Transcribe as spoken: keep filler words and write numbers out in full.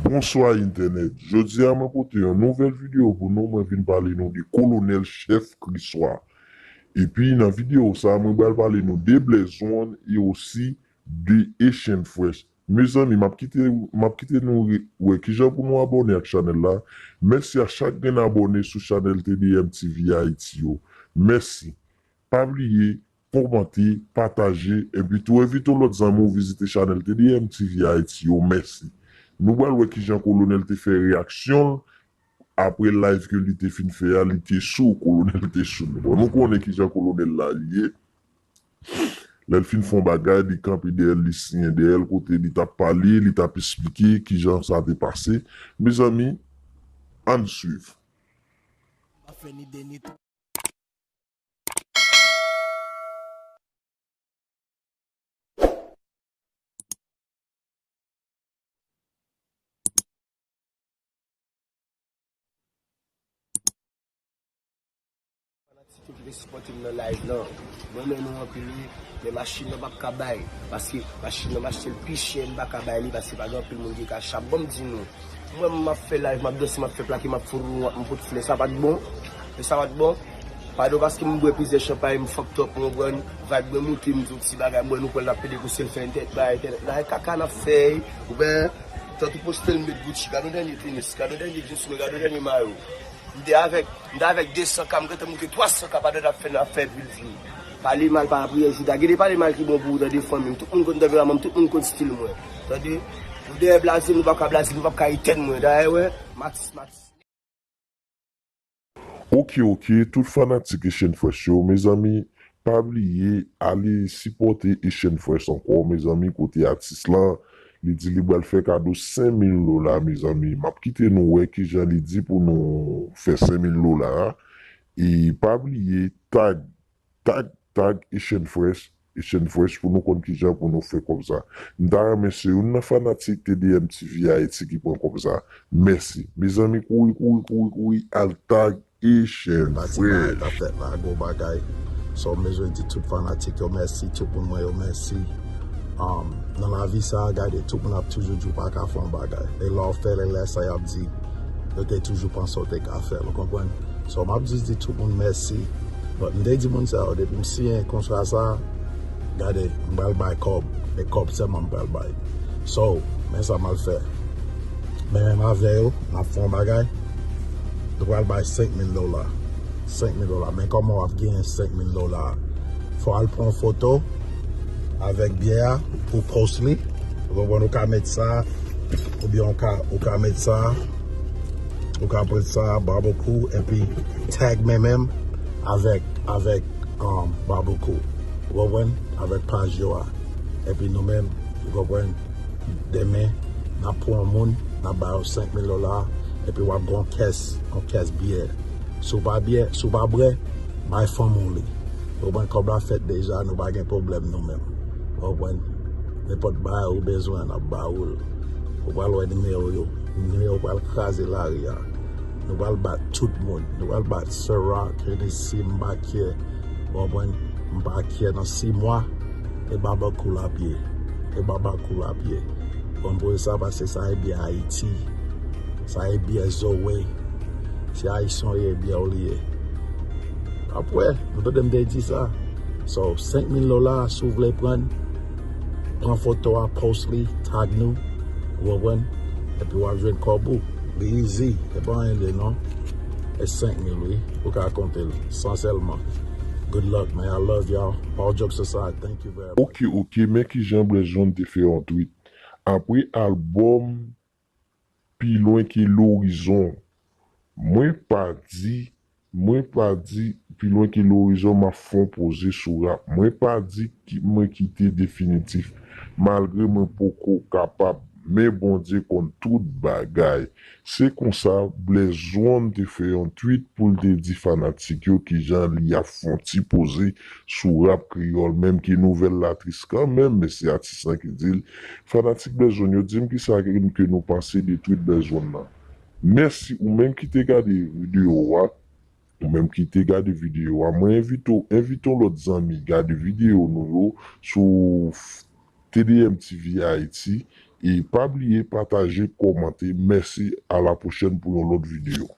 Bonswa entènèt. Jodi a mwen pote yon nouvèl videyo pou nou. Mwen vin pale nou de Kolonèl Chèf Kriswa. Epi nan videyo sa, mwen pral pale nou de Blaze One e osi de Asian Fresh. Mezanmi, m ap kite, m ap kite nou re- wè kijan pou nou abòne ak chanèl la. Mèsi a chak grenn abòne sou chanèl T D M T V Haiti yo. Mèsi. Pa bliye, kòmante, pataje, epi tou envite yon lòt zanmi w vizite chanèl T D M T V Haiti yo. Mèsi. Nou pral wè kijan Kolonèl te fè reyaksyon l apre live ke li te fin fè a, li te sou, Kolonèl te sou. Bon, nou konnen kijan Kolonèl la ye. Lè l fin fè yon bagay, li kanpe dèyè l, li siyen dèyè l, kote li t ap pale, li t ap esplike kijan sa te pase. Mezanmi, ann swiv. Fanatik yo ki te sipòte m nan live lan, mwen renmen nou anpil wi, men machin nan p ap ka bay, paske machin nan m achte l pi chè, m pa ka bay li, paske pa gen anpil moun ki ka chap. Bon, m di nou, mwen m ap fè live, m ap danse, m ap fè plake, m ap fout, m ap fout flè, sa pa t bon, men sa pa t bon. Padon, paske m bwè plizyè chanpay, m fucked up, ou konprann, vibe mwen moute, m di yon ti bagay, m wè nou pran l ap pede pou sèl fè entèt bay, entèt bay, kaka n ap fè, ou konprann, tantou poste l met Gucci, gade yon dènye tenis, gade yon dènye jeans mwen, gade yon dènye mayo. M te avèk, m te avèk de san K, m gentan moute twa san K pandan n ap fè, n ap fè building. Pale mal pa lapriyè jouda. Gen de pale mal ki bon pou ou, tande fanmi m. Tout moun konn tanperaman m, tout moun konn stil mwen. Tande? Nou dèyè blaze, nou p ap ka blaze, nou p ap ka etèn mwen. Dayè, wè, Max, Max. Oke, oke, tout fanatik Asian Fresh yo, mezanmi, pa bliye ale sipòte Asian Fresh ankò, mezanmi, kote atis lan, li di li pral fè kado senk mil dola, mezanmi. M ap kite nou wè kijan li di pou nou fè senk mil dola a. E pa bliye tag, tag, tag Asian Fresh, Asian Fresh pou nou konn kijan pou nou fè kòb sa. M ta renmen se youn nan fanatik T D M T V Haiti ki pran kòb sa. Mèsi. Mezanmi, kouri, kouri, kouri, kouri, al tag Asian Fresh. Pati bagay k ap fèt la, gwo bagay. So, m bezwen di tout fanatik yo mèsi, tout moun mwen yo mèsi. Um, nan lavi sa, gade, tout moun ap toujou di w pa ka fè yon bagay. E lè w fè l, e lè sa y ap di, yo te toujou panse w te ka fè l, ou konprann? So, m ap jis di tout moun mèsi. But m te di moun sa yo, depi m siyen kontra sa, gade, m pral bay kòb. E kòb sèlman m pral bay. So, men sa m al fè. Men menm avè yo, n ap fè yon bagay. Nou pral bay senk mil dola. Senk mil dola. Men kòman w ap genyen senk mil dola? Fò w al pran yon foto avèk byè a pou post li. Ou konprann, ou ka met sa, oubyen ou ka, ou ka met sa, ou ka pran sa, Barbecue, epi tag mwen menm avèk, avèk, um, Barbecue. Ou konprann? Avèk paj yo a. Epi nou menm, ou konprann? Demen, n ap pran yon moun, n ap ba yo senk mil dola, epi w ap gen yon kès, yon kès byè. Si w pa byè, si w pa bwè, bay fanmi w li. Ou konprann, kòb la fèt deja, nou pa gen pwoblèm nou menm. Ou konprann? Nenpòt bagay ou bezwen, n ap ba ou l. Ou pral wè nimewo yo. Nimewo pral kraze lari a. Nou pral bat tout moun. Nou pral bat Ciroc, Hennessy, m pa kyè. Ou konprann? M pa kyè nan sis mwa. E Barbecue l ap ye. E Barbecue l ap ye. Bon, pou sa, paske sa e byè Ayiti. Sa e byè Zoe. Se Ayisyen w ye, byè w li ye. Apre, nou tande m te di sa. So, senk mil dola, si w vle pran, pran foto a, post li, tag nou. Ou konprann? Epi w ap jwenn kòb ou. Li easy. E pa anyen de non. E senk mil, wi. Ou ka konte l. San sèlman. Good luck, man. I love y'all. All jokes aside, thank you very much. Oke, oke, men kijan Blaze One te fè yon tweet. Apre albòm Pi Lwen Ke Lorizon, mwen pa di, mwen pa di, Pi Lwen Ke Lorizon, m ap fè yon poze sou rap. Mwen pa di ki, mwen kite definitif, malgre mwen poko kapab, men Bondye konn tout bagay. Se konsa, Blaze One te fè yon tweet pou l te di fanatik yo kijan li ap fè yon ti poze sou rap kreyòl, menm ke nouvèl la tris kanmenm, men se atis lan ki di l. Fanatik Blaze One yo, di m kisa ke, ke nou panse de tweet Blaze One nan. Mèsi ou menm ki te gade videyo a, ou menm ki te gade videyo a. Mwen envite w, envite yon lòt zanmi gade videyo nou yo sou T D M T V Haiti, E pa bliye pataje, kòmante. Mèsi, a la pwochèn pou yon lòt videyo.